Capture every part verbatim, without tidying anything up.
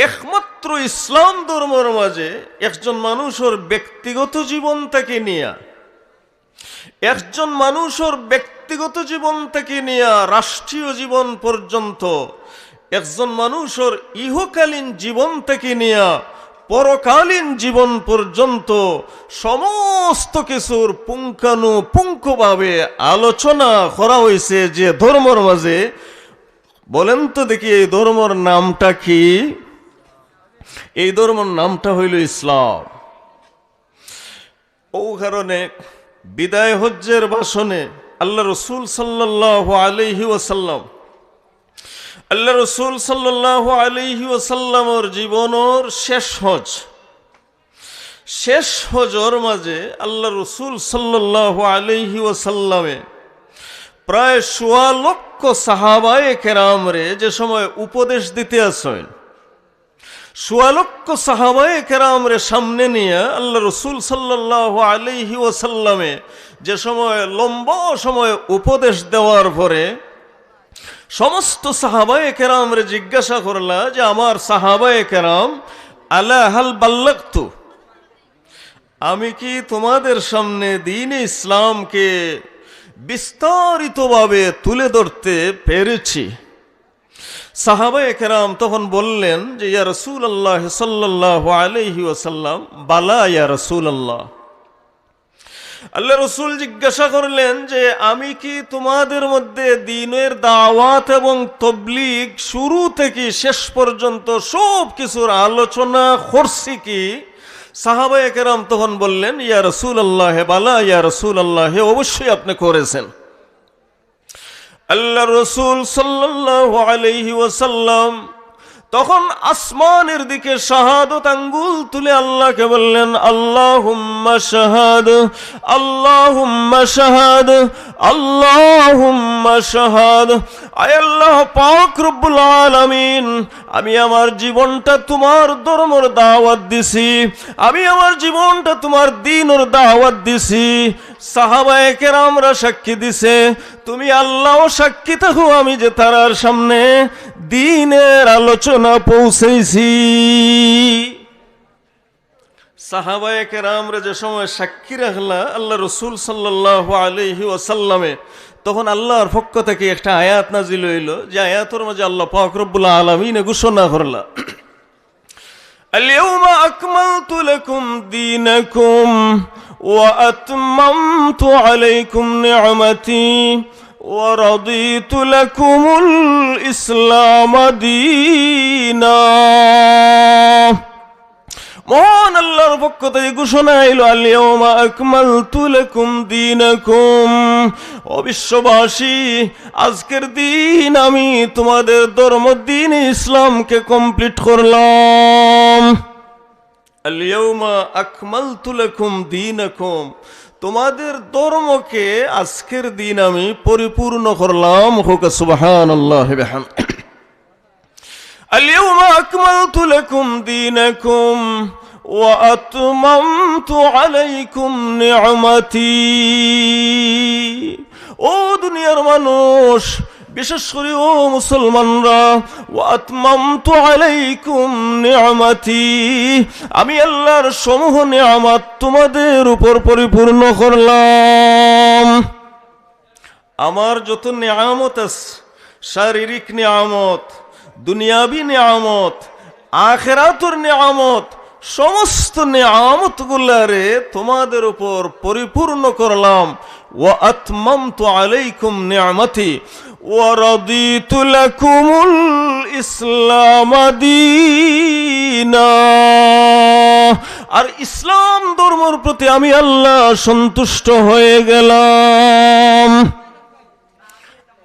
একমাত্র ইসলাম ধর্মর মাঝে একজন মানুষর ব্যক্তিগত জীবন থাকি নিয়া, একজন মানুষর ব্যক্তিগত জীবন থাকি নিয়া রাষ্ট্রীয় জীবন পর্যন্ত, একজন মানুষর ইহকালীন জীবন থাকি নিয়া পরকালীন জীবন পর্যন্ত সমস্ত কিছুর পুঙ্খানুপুঙ্খভাবে আলোচনা করা হইছে যে ধর্মর মাঝে। বলেন তো দেখি, এই ধর্মর নামটা কি? এই ধর্মর নামটা হইল ইসলাম। ও কারণে বিদায় হজ্জের ভাষণে আল্লাহ রসুল সাল্লাল্লাহু আলাইহি ওয়াসাল্লাম, আল্লাহ রসুল সাল্লাল্লাহু আলাইহি ওয়াসাল্লামর জীবনর শেষ হজ, শেষ হজর মাঝে আল্লাহ রসুল সাল্লাল্লাহু আলাইহি ওয়াসাল্লামে প্রায় সোয়া লক্ষ সাহাবায়ে কেরামরে যে সময় উপদেশ দিতে আসেন, সোয়া লক্ষ সাহাবায়ে কেরামরে সামনে নিয়া আল্লাহ রসুল সাল্লাল্লাহু আলাইহি ওয়াসাল্লামে যে সময় লম্বা সময় উপদেশ দেওয়ার পরে সমস্ত সাহাবায়ে কেরামরে জিজ্ঞাসা করলা যে, "আমার সাহাবায়ে কেরাম, আলা হাল বাল্লাগতু, আমি কি তোমাদের সামনে দ্বীনে ইসলামকে বিস্তারিতভাবে তুলে ধরতে পেরেছি?" সাহাবায়ে কেরাম তখন বললেন যে, "ইয়া রাসূলুল্লাহ সাল্লাল্লাহু আলাইহি ওয়াসাল্লাম, বালা ইয়া রাসূলুল্লাহ।" আল্লাহ রসুল জিজ্ঞাসা করলেন যে, "আমি কি তোমাদের মধ্যে দ্বীনের দাওয়াত এবং তবলিগ শুরু থেকে শেষ পর্যন্ত সব কিছুর আলোচনা করছি কি?" সাহাবায়ে কেরাম তখন বললেন, "ইয়া রাসূলুল্লাহ, বালা ইয়া রাসূলুল্লাহ, অবশ্যই আপনি করেছেন।" আল্লাহ রসুল সাল্লাল্লাহু আলাইহি ওয়াসাল্লাম তখন আসমানের দিকে শাহাদত আঙ্গুল তুলে আল্লাহকে বললেন, "আল্লাহুম্মা শাহাদ, আল্লাহুম্মা শাহাদ, আল্লাহুম্মা শাহাদ।" আয় আল্লাহ পাক রব্বুল আলামিন, আমি আমার জীবনটা তোমার ধর্মর দাওয়াত দিছি, আমি আমার জীবনটা তোমার দ্বীনর দাওয়াত দিছি। সাহাবায়ে কেরামরা সাক্ষী দিছে, তুমি আল্লাহও সাক্ষী থাকো, আমি যে তারার সামনে দ্বীনের আলোচনা পৌঁছাইছি। সাহাবায়ে কেরামরে যে সময় সাক্ষী রাখলা আল্লাহ রসুল সাল্লাল্লাহু আলাইহি ওয়াসাল্লামে, তখন আল্লাহর পক্ষ থেকে একটা আয়াত নাজিল হইল, যে আয়াতর মাঝে আল্লাহ পাক রব্বুল আলামিনে ঘোষণা করলা, "আল ইয়াউমা আকমালতু লাকুম দীনাকুম ওয়া আতমামতু আলাইকুম নি'মাতি ওয়া রাদিতু লাকুমুল ইসলামা দীনা।" মহান আল্লাহর পক্ষ থেকে ঘোষণা আইল, "আল ইয়াউমা আকমালতু লাকুম দীনাকুম।" ও বিশ্ববাসী, আজকের দিন আমি তোমাদের ধর্ম দ্বীন ইসলামকে কমপ্লিট করলাম। "আল ইয়াউমা আকমালতু লাকুম দীনাকুম", তোমাদের ধর্মকে আজকের দিন আমি পরিপূর্ণ করলাম। হোক সুবহানাল্লাহ বিহামদিহি। "আল ইয়াউমা আকমালতু লাকুম দীনাকুম ওয়া আতমামতু আলাইকুম নি'মাতি।" ও দুনিয়ার মানুষ, বিশেষ করে ও মুসলমানরা, "ওয়া আতমামতু আলাইকুম নি'মাতি", আমি আল্লাহর সমূহ নিয়ামত তোমাদের উপর পরিপূর্ণ করলাম। আমার যত নিয়ামত আছে, শারীরিক নিয়ামত, দুনিয়াবি নিয়ামত, আখেরাতর নিয়ামত, সমস্ত নিয়ামতগুলারে তোমাদের উপর পরিপূর্ণ করলাম। "ওয়া আতমামতু আলাইকুম নি'মাতি ওয়া রাদিতু লাকুমুল ইসলামা দীনা।" আর ইসলাম ধর্মর প্রতি আমি আল্লাহ সন্তুষ্ট হয়ে গেলাম।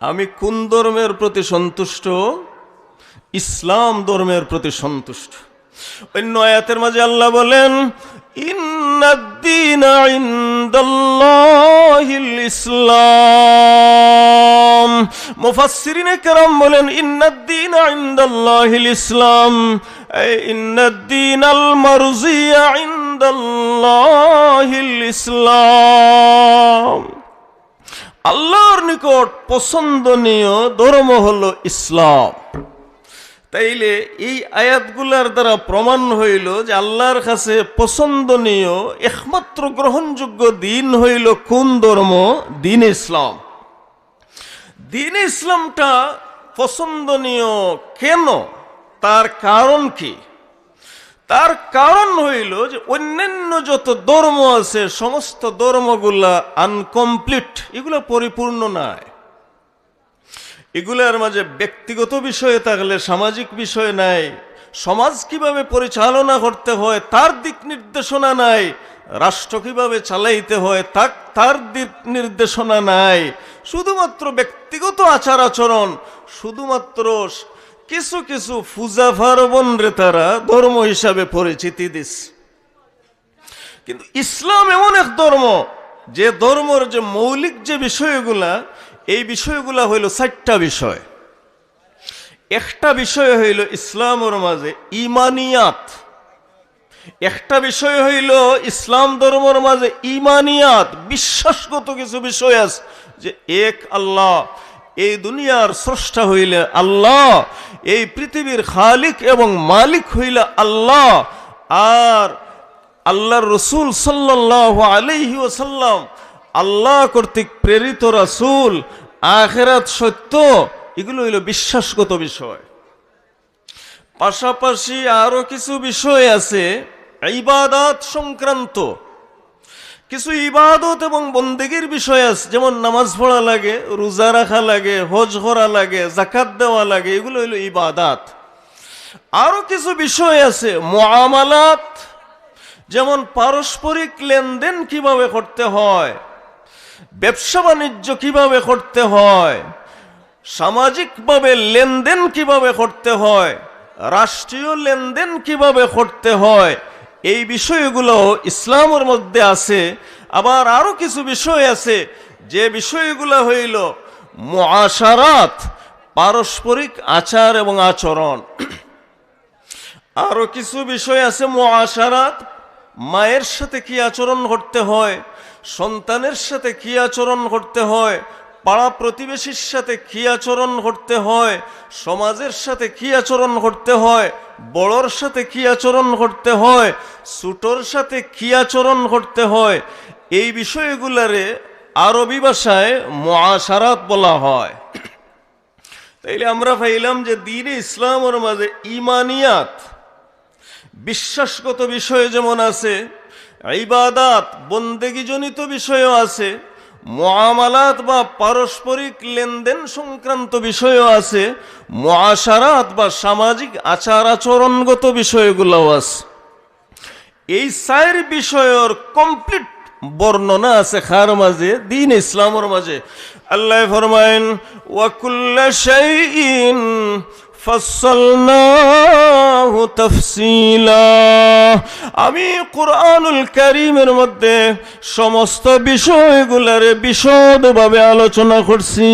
আমি কোন ধর্মের প্রতি সন্তুষ্ট? ইসলাম ধর্মের প্রতি সন্তুষ্ট। অন্য আয়াতের মাঝে আল্লাহ বলেন, "ইন্নাদ দীনা ইনদাল্লাহিল ইসলাম।" মুফাসসিরিনে কেরাম বলেন, "ইন্নাদ দীনা ইনদাল্লাহিল ইসলাম", এই, "ইন্নাদ দীনাল মারজিয়া ইনদাল্লাহিল ইসলাম।" আল্লাহর নিকট পছন্দনীয় ধর্ম হলো ইসলাম। তাইলে এই আয়াতগুলার দ্বারা প্রমাণ হইল যে আল্লাহর কাছে পছন্দনীয়, একমাত্র গ্রহণযোগ্য দিন হইল কোন ধর্ম? দিন ইসলাম। দিন ইসলামটা পছন্দনীয় কেন? তার কারণ কি? তার কারণ হইল যে অন্যান্য যত ধর্ম আছে, সমস্ত ধর্মগুলা আনকমপ্লিট, এগুলা পরিপূর্ণ নয়। এগুলার মাঝে ব্যক্তিগত বিষয়ে থাকলে, সামাজিক বিষয় নাই, সমাজ কিভাবে পরিচালনা করতে হয় তার দিক নির্দেশনা নাই, রাষ্ট্র কিভাবে চালাইতে হয় তা, তার দিক নির্দেশনা নাই। শুধুমাত্র ব্যক্তিগত আচার আচরণ, শুধুমাত্র কিছু কিছু পূজা পার্বণরে তারা ধর্ম হিসাবে পরিচিতি দিস। কিন্তু ইসলাম এমন এক ধর্ম, যে ধর্মর যে মৌলিক যে বিষয়গুলা, এই বিষয়গুলা হইল চারটা বিষয়। একটা বিষয় হইল ইসলামর মাঝে ইমানিয়াত, একটা বিষয় হইল ইসলাম ধর্মর মাঝে ইমানিয়াত, বিশ্বাসগত কিছু বিষয় আছে যে এক আল্লাহ, এই দুনিয়ার স্রষ্টা হইলে আল্লাহ, এই পৃথিবীর খালিক এবং মালিক হইলে আল্লাহ, আর আল্লাহর রসুল সাল্লাল্লাহু আলাইহি ওয়াসাল্লাম আল্লাহ কর্তৃক প্রেরিত রাসূল, আখেরাত সত্য, এগুলো হইল বিশ্বাসগত বিষয়। পাশাপাশি আরো কিছু বিষয় আছে ইবাদত সংক্রান্ত, কিছু ইবাদত এবং বন্দেগীর বিষয় আছে, যেমন নামাজ পড়া লাগে, রোজা রাখা লাগে, হজ করা লাগে, জাকাত দেওয়া লাগে, এগুলো হইল ইবাদত। আরো কিছু বিষয় আছে মুআমালাত, যেমন পারস্পরিক লেনদেন কিভাবে করতে হয়, ব্যবসা বাণিজ্য কিভাবে করতে হয়, সামাজিকভাবে লেনদেন কিভাবে করতে হয়, রাষ্ট্রীয় লেনদেন কিভাবে করতে হয়, এই বিষয়গুলো ইসলামের মধ্যে আছে। আবার আরো কিছু বিষয় আছে, যে বিষয়গুলো হইল মুআশারাত, পারস্পরিক আচার এবং আচরণ। আরো কিছু বিষয় আছে মুআশারাত, মায়ের সাথে কি আচরণ করতে হয়, সন্তানের সাথে কি আচরণ করতে হয়, পাড়া প্রতিবেশীর সাথে কি আচরণ করতে হয়, সমাজের সাথে কি আচরণ করতে হয়, বড়র সাথে কি আচরণ করতে হয়, ছোটর সাথে কি আচরণ করতে হয়, এই বিষয়গুলারে আরবি ভাষায় মুআশারাত বলা হয়। তাইলে আমরা পাইলাম যে দ্বীনে ইসলামের মাঝে ইমানিয়াত, বিশ্বাসগত বিষয় যেমন আছে, ইবাদাত, বন্দেগীজনিত বিষয়ও আছে, মুআমালাত বা পারস্পরিক লেনদেন সংক্রান্ত বিষয়ও আছে, মুআশারাত বা সামাজিক আচার আচরণগত বিষয়গুলোও আছে। এই চাইর বিষয়র কমপ্লিট বর্ণনা আছে কার মাঝে? দ্বীনে ইসলামের মাঝে। আল্লাহ ফরমাইন, "ওয়া কুল্লা শাইইন ফাসসালনাহু তাফসীলা।" আমি কোরআনুল কারীমের মধ্যে সমস্ত বিষয়গুলারে বিশদভাবে আলোচনা করছি।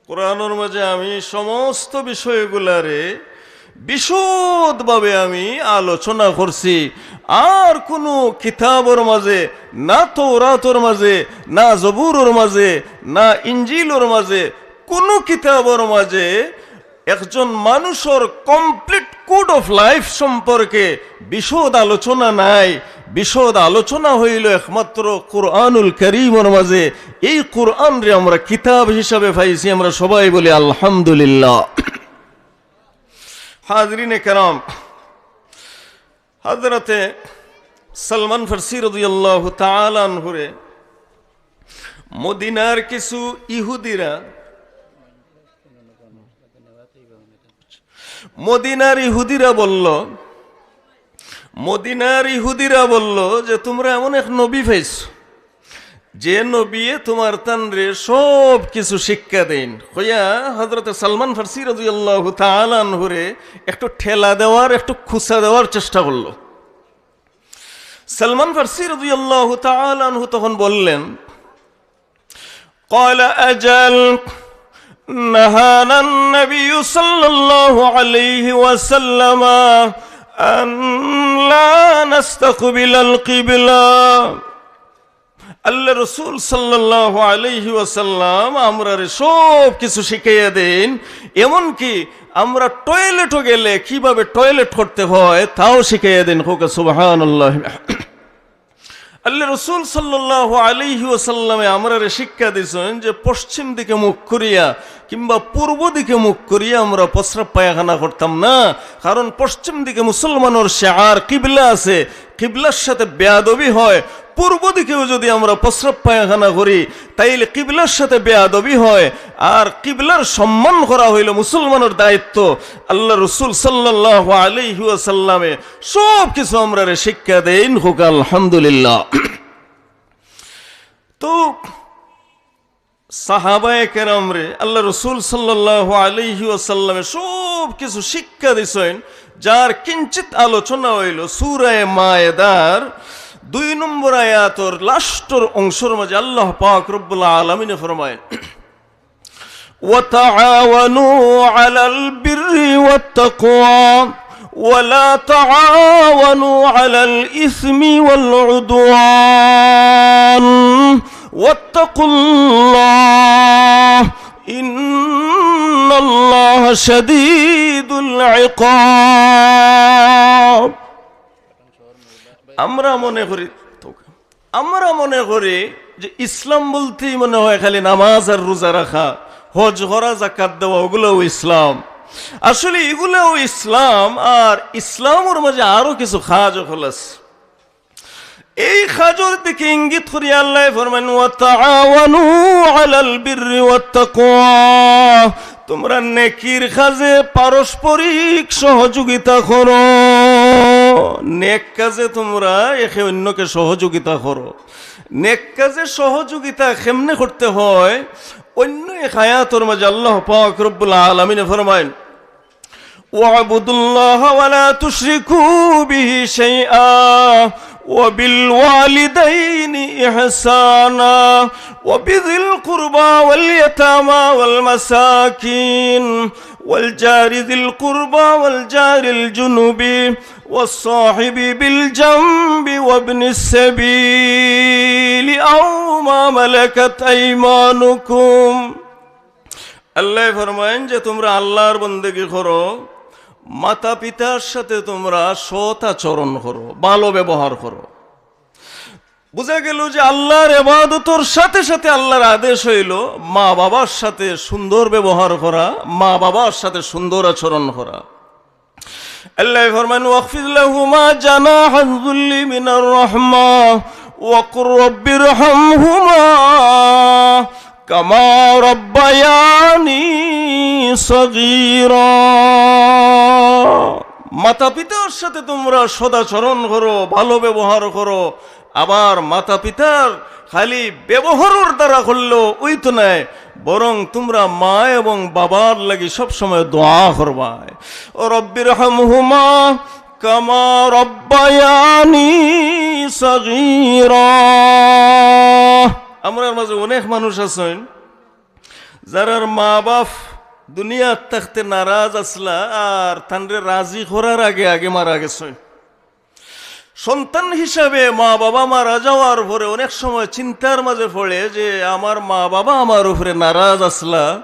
কোরআনের মাঝে আমি সমস্ত বিষয়গুলারে বিশদভাবে আমি আলোচনা করছি। আর কোনো কিতাবর মাঝে, না তৌরাতর মাঝে, না জবুরর মাঝে, না ইঞ্জিলর মাঝে, কোনো কিতাবর মাঝে একজন মানুষর কমপ্লিট কোড অফ লাইফ সম্পর্কে বিশদ আলোচনা নাই। বিশদ আলোচনা হইল একমাত্র কোরআনুল কারীমর মাঝে। এই কোরআনরে আমরা কিতাব হিসাবে পাইছি, আমরা সবাই বলি আলহামদুলিল্লাহ। হাজিরিনে কেরাম, হযরতে সালমান ফার্সি রাদিয়াল্লাহু তাআলা আনহুরে মদিনার কিছু ইহুদিরা, মদিনার ইহুদিরা বলল, মদিনার ইহুদিরা বলল যে, "তোমরা এমন এক নবী পাইছো, যে নবিয়ে তোমার তানরে সব কিছু শিক্ষা দেন।" কইয়া হযরতে সালমান ফার্সি রাদিয়াল্লাহু তাআলা আনহুরে একটু ঠেলা দেওয়ার, একটু খুঁচা দেওয়ার চেষ্টা করলো। সালমান ফার্সি রাদিয়াল্লাহু তাআলা আনহু তখন বললেন, قال أجل، نهانا النبي صلى الله عليه وسلم أن لا نستقبل القبلة। আল্লাহ রসুল সাল্লাল্লাহু আলাইহি ওয়াসাল্লাম আমরারে সব কিছু শিখাইয়া দেন, এমনকি আমরা টয়লেটও গেলে কিভাবে টয়লেট করতে হয় তাও শিখাইয়া দেন। কউক্কা সুবহানাল্লাহ। আল্লাহ রসুল সাল্লাল্লাহু আলাইহি ওয়াসাল্লামে আমরারে শিক্ষা দিছেন যে পশ্চিম দিকে মুখ করিয়া কিংবা পূর্ব দিকে মুখ করিয়া আমরা প্রস্রাব পায়খানা করতাম না, কারণ পশ্চিম দিকে মুসলমানর শেয়ার কিবলা আছে, কিবলার সাথে বেয়াদবি হয়। পূর্ব দিকেও যদি আমরা প্রস্রাব পায়খানা করি, তাইলে কিবলার সাথে বেয়াদবি হয়। আর কিবলার সম্মান করা হইল মুসলমানর দায়িত্ব। আল্লাহ রসুল সাল্লাল্লাহু আলাইহি ওয়াসাল্লামে সব কিছু আমরারে শিক্ষা দেন। কউক্কা আলহামদুলিল্লাহ। তো সাহাবায়ে কেরামরে আল্লাহ রসুল সাল্লাল্লাহু আলাইহি ওয়াসাল্লামে সব কিছু শিক্ষা দিছেন, যার কিঞ্চিত আলোচনা হইল সূরায়ে মায়েদার দুই নম্বর আয়াতর লাস্টর অংশর মাঝে আল্লাহ পাক রব্বুল আলামিনে ফরমায়, وتعاونوا على البر والتقوى ولا تعاونوا على الإثم والعدوان واتقوا الله إن الله شديد العقاب। আমরা মনে করি, আমরা মনে করি যে ইসলাম বলতেই মনে হয় খালি নামাজ আর রোজা রাখা, হজ করা, যাকাত দেওয়া, ওগুলাও ইসলাম। আসলে এগুলাও ইসলাম, আর ইসলামর মাঝে আরো কিছু কাজ অকল আছে। এই কাজর দিকে ইঙ্গিত করি আল্লাহ ফরমান, "ওয়া তাআওয়ানু আলাল বিররি ওয়াত তাকওয়া।" তোমরা নেকির কাজে পারস্পরিক সহযোগিতা করো। নেক কাজে তোমরা একে অন্যকে সহযোগিতা করো। নেক কাজে সহযোগিতা কেমনে করতে হয়? অন্য এক আয়াতর মাঝে আল্লাহ পাক রব্বুল আলামিনে ফরমাইন, "ওয়াবুদুল্লাহ ওয়া লা তুশরিকু বিহি শাইআ ওয়া বিল ওয়ালিদাইনি ইহসানা ওয়া বিযিল কুরবা ওয়াল ইয়াতামা ওয়াল মাসাকিন ওয়াল জারি যিল কুরবা ওয়াল জারিল জুনুবি ওয়াস সাহিবি বিল জামবি ওয়াবনিস সাবিলি আও মা মালাকাত আইমানুকুম।" আল্লাহ ফরমাইন যে তোমরা আল্লাহর বন্দেগী করো, মাতা পিতার সাথে তোমরা সৎ আচরণ করো, ভালো ব্যবহার করো। বুঝা গেল যে আল্লাহর ইবাদতর সাথে সাথে আল্লাহর আদেশ হইল মা বাবার সাথে সুন্দর ব্যবহার করা, মা বাবার সাথে সুন্দর আচরণ করা। আল্লাহ ফরমান, "ওয়াখফিদ লাহুমা জানাহায যুল্লি মিনার রাহমা ওয়া কুর রাব্বিরহামহুমা কামা রাব্বায়ানি সগীরা।" মাতা পিতার সাথে তোমরা সদাচরণ করো, ভালো ব্যবহার করো। আবার মাতা পিতার খালি ব্যবহারর দ্বারা করলেও অইতো নায়, বরং তোমরা মা এবং বাবার লাগি সবসময় দোয়া করবায়। ও রব্বির হামহুমা কামা রব্বায়ানি সগীরা। আমরার মাঝে অনেক মানুষ আছইন, যারার মা বাপ দুনিয়াত থাকতে নারাজ আছলা আর তানরে রাজি করার আগে আগে মারা গেছইন। সন্তান হিসাবে মা বাবা মারা যাওয়ার পরে অনেক সময় চিন্তার মাঝে পড়ে যে আমার মা বাবা আমার উপরে নারাজ আছলা,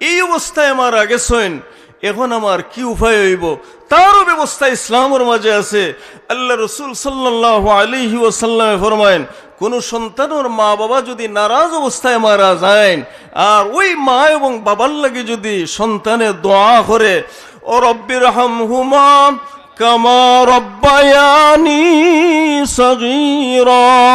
এই অবস্থায় মারা গেছইন, এখন আমার কি উপায় অইবো? তারও ব্যবস্থা ইসলামর মাঝে আছে। আল্লাহ রসুল সাল্লাল্লাহু আলাইহি ওয়াসাল্লামে ফরমায়েন, কোনো সন্তানর মা বাবা যদি নারাজ অবস্থায় মারা যাইন, আর ওই মা এবং বাবার লাগি যদি সন্তানে দোয়া করে, "ও রব্বির হামহুমা কামা রব্বায়ানি সগীরা।"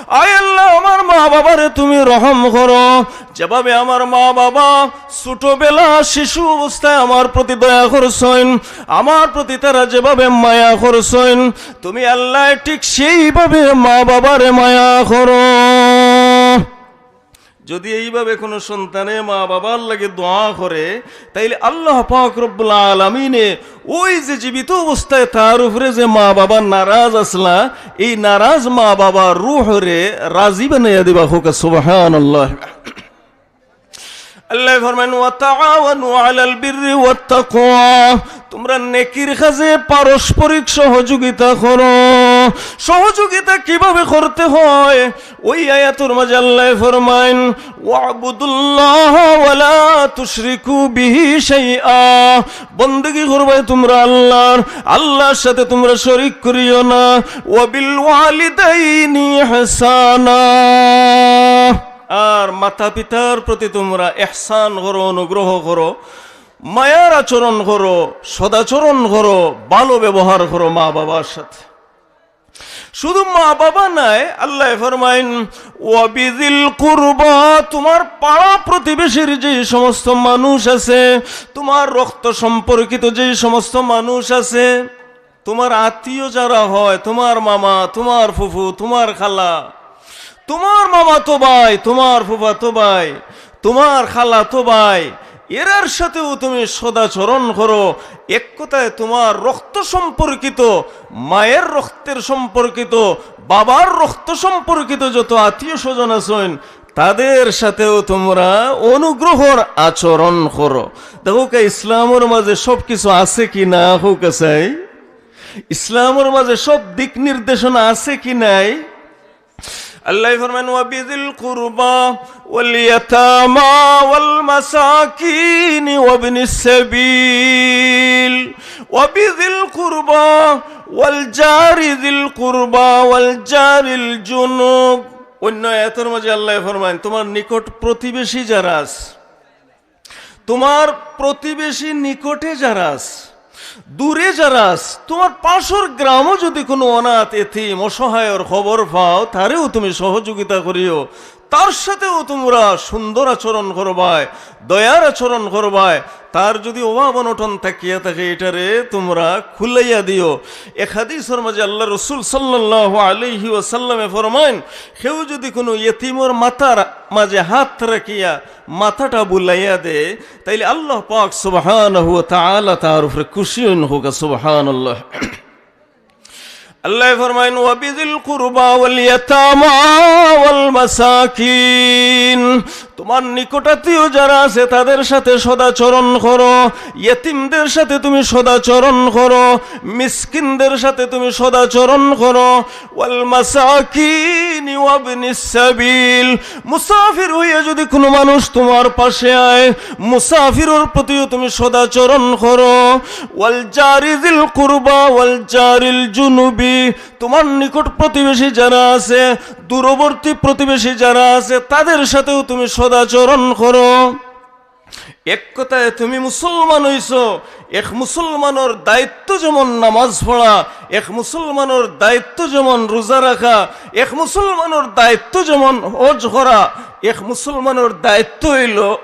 আয় আল্লাহ, আমার মা বাবারে তুমি রহম করো, যেভাবে আমার মা বাবা ছোটবেলা শিশু অবস্থায় আমার প্রতি দয়া করছইন, আমার প্রতি তারা যেভাবে মায়া করছইন, তুমি আল্লাহ ঠিক সেইভাবে মা বাবারে মায়া করো। যদি এইভাবে কোনো সন্তানে মা বাবার লাগি দোয়া করে, তাইলে আল্লাহ পাক রব্বুল আলামিনে ওই যে জীবিত অবস্থায় তার উপরে যে মা বাবা নারাজ আছলা, এই নারাজ মা বাবার রুহরে রাজি বানাইয়া দিবা। কউক্কা সুবহানাল্লাহ। আল্লাহ ফরমায়েন, "ওয়া তাআওয়ানু আলাল বিররি ওয়াত তাকওয়া।" তোমরা নেকির কাজে পারস্পরিক সহযোগিতা করো। সহযোগিতা কিভাবে করতে হয়? ওই আয়াতর মাঝে আল্লায় ফরমাইন, "ওয়াবুদুল্লাহ ওয়ালা তুশরিকু বিহি শাইআ।" বন্দেগী করবায় তুমরা আল্লাহর, আল্লাহর সাথে তুমরা শরিক করিও না। "ওয়াবিল ওয়ালিদাইনি ইহসানা।" আর মাতা পিতার প্রতি তুমরা ইহসান করো, অনুগ্রহ করো, মায়ার আচরণ করো, সদাচরণ করো, ভালো ব্যবহার করো মা বাবার সাথে। শুধু মা বাবা নায়, আল্লায় ফরমাইন, "ওয়াবিজিল কুরবা", তুমার পাড়া প্রতিবেশীর যে সমস্ত মানুষ আছে, তুমার রক্ত সম্পর্কিত যে সমস্ত মানুষ আছে, তুমার আত্মীয় যারা হয়, তুমার মামা, তুমার ফুফু, তুমার খালা, তুমার মামাতো ভাই, তুমার ফুফাতো ভাই, তুমার খালাতো ভাই, এরার সাথেও তুমি সদাচরণ করো। এক কথায়, তুমার রক্ত সম্পর্কিত, মায়ের রক্তের সম্পর্কিত, বাবার রক্ত সম্পর্কিত যত আত্মীয় স্বজন আছইন, তাদের সাথেও তুমরা অনুগ্রহর আচরণ করো। দেখো কা, ইসলামর মাঝে সব কিছু আছে কি না, হোক চাই? ইসলামর মাঝে সব দিক নির্দেশনা আছে কি নাই? আল্লায় ফরমাইন, "ওয়াবিজিল কুরবা ওয়াল ইয়াতামা ওয়াল মাসাকিনি ওয়াবনিস সাবিল, ওয়াবিজিল কুরবা ওয়াল জারি জিল কুরবা ওয়াল জারিল জুনুব।" অন্য আয়াতর মাঝে আল্লায় ফরমাইন, তুমার নিকট প্রতিবেশী যারা আছে, তুমার প্রতিবেশী নিকটে যারা আছে, দূরে যারা আছে, তুমার পাশর গ্রামও যদি কুনু অনাথ, এতিম, অসহায়র খবর পাও, তারেও তুমি সহযোগিতা করিও, তার সাথেও তুমরা সুন্দর আচরণ করবায়, দয়ার আচরণ করবায়। তার যদি অভাব অনটন থাকিয়া থাকে, ইটারে তুমরা খুলাইয়া দিও। এক হাদিসর মাঝে আল্লার রসুল সাল্লাল্লাহু আলাইহি ওয়াসাল্লামে ফরমাইন, কেউ যদি কুনু এতিমর মাথার মাঝে হাত রাখিয়া মাথাটা বুলাইয়া দে, তাইলে আল্লাহ পাক সুবহানাহু ওয়া তাআলা তার উপরে খুশি অইন। হোক সুবহানাল্লাহ। আল্লায় ফরমাইন, "ওয়াবিজিল কুরবা ওয়াল ইয়াতামা ওয়াল মাসাকিন।" তুমার নিকটাত্মীয় যারা আছে, তাদের সাথে সদাচরণ করো, এতিমদের সাথে তুমি সদাচরণ করো, মিসকিনদের সাথে তুমি সদাচরণ করো। ওয়াল মাসাকিনি ওয়াবনিস সাবিল, মুসাফির হইয়া যদি কুনু মানুষ তুমার পাশে আয়, মুসাফিরর প্রতিও তুমি সদাচরণ করো। ওয়াল জারি জিল কুরবা ওয়াল জারিল জুনুবি, তুমার নিকট প্রতিবেশী যারা আছে, দূরবর্তী প্রতিবেশী যারা আছে, তাদের সাথেও তুমি সদাচরণ করো। এক কথায়, তুমি মুসলমান অইছো, এক মুসলমানর দায়িত্ব যেমন নামাজ পড়া, এক মুসলমানর দায়িত্ব যেমন রোজা রাখা, এক মুসলমানর দায়িত্ব যেমন হজ করা, এক মুসলমানর দায়িত্ব অইলো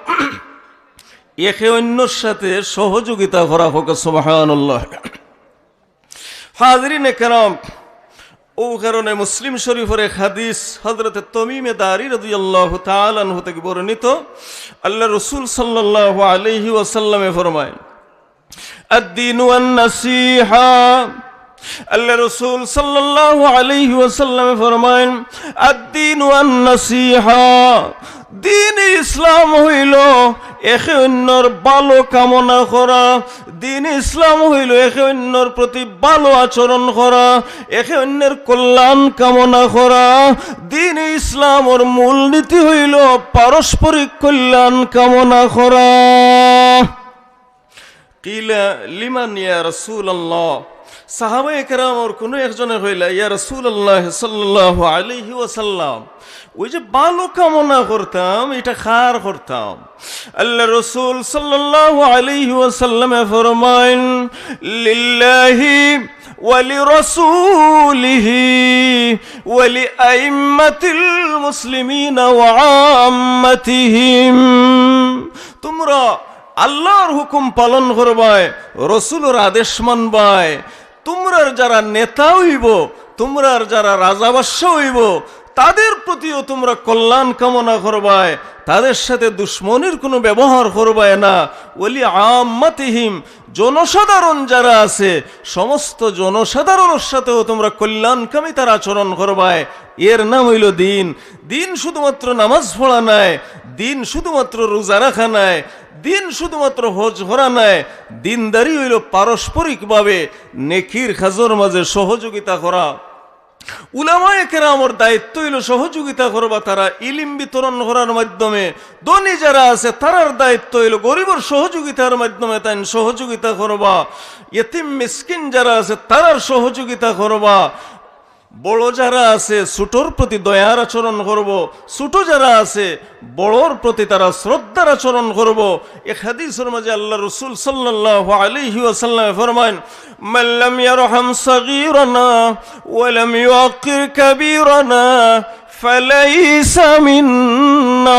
একে অন্যর সাথে সহযোগিতা করা। হোক সুবহানাল্লাহ। হাজিরিনে কেরাম, অউ কারণে মুসলিম শরীফর এক হাদিস হযরতে তমিমে দারি রাদিয়াল্লাহু তাআলা আনহু থাকি বর্ণিত, আল্লার রসুল সাল্লাল্লাহু আলাইহি ওয়াসাল্লামে ফরমাইন, "আদ-দীনু আন-নাসিহা।" আল্লার রসুল সাল্লাল্লাহু আলাইহি ওয়াসাল্লামে ফরমাইন, "আদ-দীনু আন-নাসিহা।" দ্বীন ইসলাম অইলো একে অন্যর ভালো কামনা করা। দ্বীন ইসলাম অইলো একে অন্যর প্রতি ভালো আচরণ করা, একে অন্যর কল্যাণ কামনা করা। দ্বীন ইসলামর মূলনীতি অইলো পারস্পরিক কল্যাণ কামনা করা। কিলা লিমান ইয়া রাসূলুল্লাহ? সাহাবায়ে কেরামর কুনু একজনে কইলা, "ইয়া রাসূলুল্লাহ সাল্লাল্লাহু আলাইহি ওয়াসাল্লাম, অউ যে ভালো কামনা করতাম, ইটা কার করতাম?" আল্লার রসুল সাল্লাল্লাহু আলাইহি ওয়াসাল্লামে ফরমাইন, "লিল্লাহি ওয়া লিরাসূলিহি ওয়া লিআইম্মাতিল মুসলিমিনা ওয়া আম্মাতিহিম।" তুমরা আল্লার হুকুম পালন করবায়, রসুলর আদেশ মানবায়, তুমরার যারা নেতা অইবো, তুমরার যারা রাজা বাদশা অইবো, তাদের প্রতিও তুমরা কল্যাণ কামনা করবায়, তাদের সাথে দুশমনির কুনু ব্যবহার করবায় না। ওয়ালি আম্মাতিহিম, জনসাধারণ যারা আছে, সমস্ত জনসাধারণর সাথেও তুমরা কল্যাণকামিতার আচরণ করবায়। এর নাম অইলো দ্বীন। দ্বীন শুধুমাত্র নামাজ পড়া নায়, দ্বীন শুধুমাত্র রোজা রাখা নায়, দ্বীন শুধুমাত্র হজ করা নায়। দ্বীনদারি অইলো পারস্পরিকভাবে নেকির কাজর মাঝে সহযোগিতা করা। উলামায়ে কেরামর দায়িত্ব অইলো সহযোগিতা করবা, তারা ইলিম বিতরণ করার মাধ্যমে। ধনী যারা আছে, তারার দায়িত্ব অইলো গরিবর সহযোগিতার মাধ্যমে তাইন সহযোগিতা করবা। ইতিম মিসকিন যারা আছে, তারার সহযোগিতা করবা। বড় যারা আছে, ছোটর প্রতি দয়ার আচরণ করবো। ছোট যারা আছে, বড়র প্রতি তারা শ্রদ্ধার আচরণ করবো। এক হাদিসর মাঝে আল্লাহ রসুল সাল্লাল্লাহু আলাইহি ওয়াসাল্লামে ফরমাইন, "মান লাম ইয়ারহাম সাগীরানা ওয়া লাম ইউআক্কির কাবীরানা ফালাইসা মিন্না।"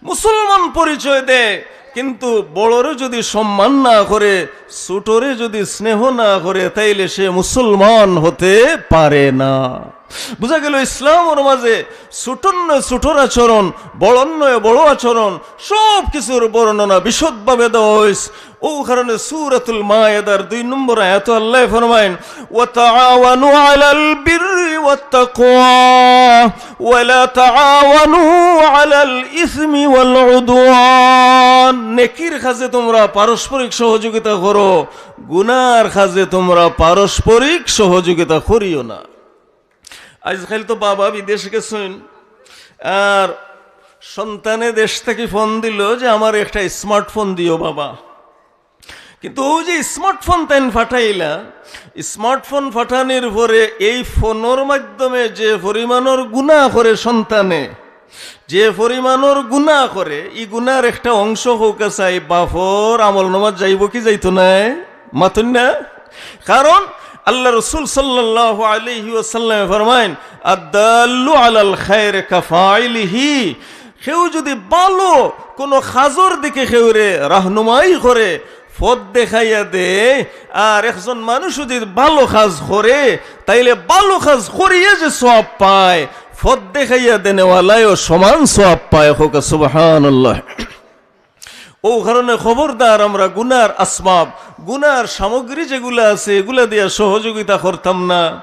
মুসলমান পরিচয় দেয়, কিন্তু বড়রে যদি সম্মান না করে, ছোটরে যদি স্নেহ না করে, তাইলে সে মুসলমান হতে পারে না। বুঝা গেল, ইসলামর মাঝে ছোটর নয় ছোটর আচরণ, বড়র নয় বড় আচরণ, সব কিছুর বর্ণনা বিশদভাবে দেওয়া হয়েছে। ও কারণে সূরাতুল মায়েদার দুই নম্বর আয়াত আল্লাহ ফরমাইন, "ওয়া তাআওয়ানু আলাল বিররি ওয়াত তাকওয়া, ওয়া লা তাআওয়ানু আলাল ইসমি ওয়াল উদওয়ান।" নেকির কাজে তোমরা পারস্পরিক সহযোগিতা করো, গুনার কাজে তোমরা পারস্পরিক সহযোগিতা করিও না। আজকাল তো বাবা বিদেশ গেছইন, আর সন্তানে দেশ থাকি ফোন দিল যে, "আমার একটা স্মার্টফোন দিও বাবা।" কিন্তু অউ যে স্মার্টফোন তাইন ফাটাইলা, স্মার্টফোন ফাটানির পরে এই ফোনর মাধ্যমে যে পরিমাণর গুনাহ করে সন্তানে, যে পরিমাণর গুনাহ করে, ই গুনার একটা অংশ কউক্কা চাই বাপর আমল নামাত যাইবো কি যাইতো নায়? মাতইন না? কারণ আল্লাহ রসুল সাল্লাল্লাহু আলাইহি ওয়াসাল্লামে ফরমাইন, "আদ্দাল্লু আলাল খায়রি কাফাইলিহি।" কেউ যদি ভালো কোনো কাজর দিকে কেউরে রাহনুমাই করে, পথ দেখাইয়া দেয়, আর একজন মানুষ যদি ভালো কাজ করে, তাইলে ভালো কাজ করিয়া যে সওয়াব পায়, পথ দেখাইয়া দেনেওয়ালায়ও সমান সওয়াব পায়। কউক্কা সুবহানাল্লাহ। অউ কারণে খবরদার, আমরা গুনার আসবাব, গুনার সামগ্রী যেগুলা আছে, এগুলা দিয়া সহযোগিতা করতাম না।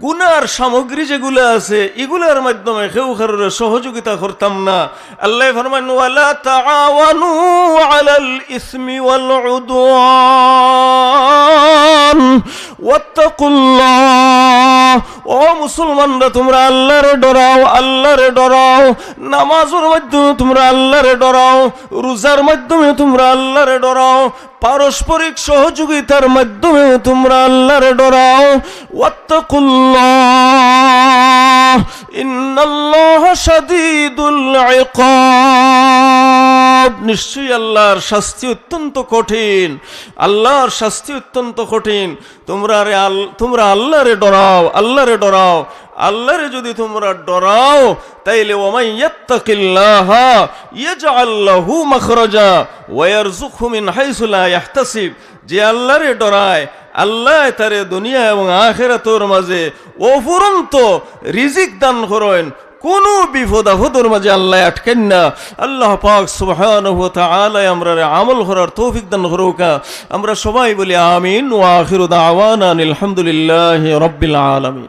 গুনার সামগ্রী যেগুলা আছে, এগুলার মাধ্যমে কেউ কারোরে সহযোগিতা করতাম না। আল্লাহ ফরমাইন, "ওয়ালা তাআওয়ানু আলাল ইসমি ওয়াল উদওয়ান ওয়াত্তাকুল্লাহ।" ও মুসলমানরা, তোমরা আল্লাহরে ডরাও, আল্লাহরে ডরাও। নামাজর মাধ্যমে তোমরা আল্লাহরে ডরাও, রোজার মাধ্যমে তোমরা আল্লাহরে ডরাও, পারস্পরিক সহযোগিতার মাধ্যমে তোমরা আল্লাহরে ডরাও। ওয়াত্তাকুল্লাহ, ইন্নাল্লাহা শাদীদুল ইকাব। নিশ্চয়ই আল্লাহর শাস্তি অত্যন্ত কঠিন, আল্লাহর শাস্তি অত্যন্ত কঠিন। তোমরা রে আল-, তোমরা আল্লাহরে ডরাও, আল্লাহরে ডরাও। আল্লাহরে যদি তোমরা ডরাও, তাইলে ওয়া মান ইয়াত্তাকিল্লাহা ইয়াজআল লাহু মাখরাজা ওয়া ইয়ারযুকহু মিন হাইসু লা ইয়াহতাসিব। যে আল্লাহরে ডরায়, আল্লায় তারে দুনিয়া এবং আখিরাতর মাঝে অফুরন্ত রিজিক দান করইন, কুনু বিপদ আপদর মাঝে আল্লায় আটকাইন না। আল্লাহ পাক সুবহানাহু ওয়া তাআলায় আমরারে আমল করার তৌফিক দান করউক্কা। আমরা সবাই বলি আমিন। ওয়া আখিরু দাওয়ানা আনিল হামদুলিল্লাহি রাব্বিল আলামিন।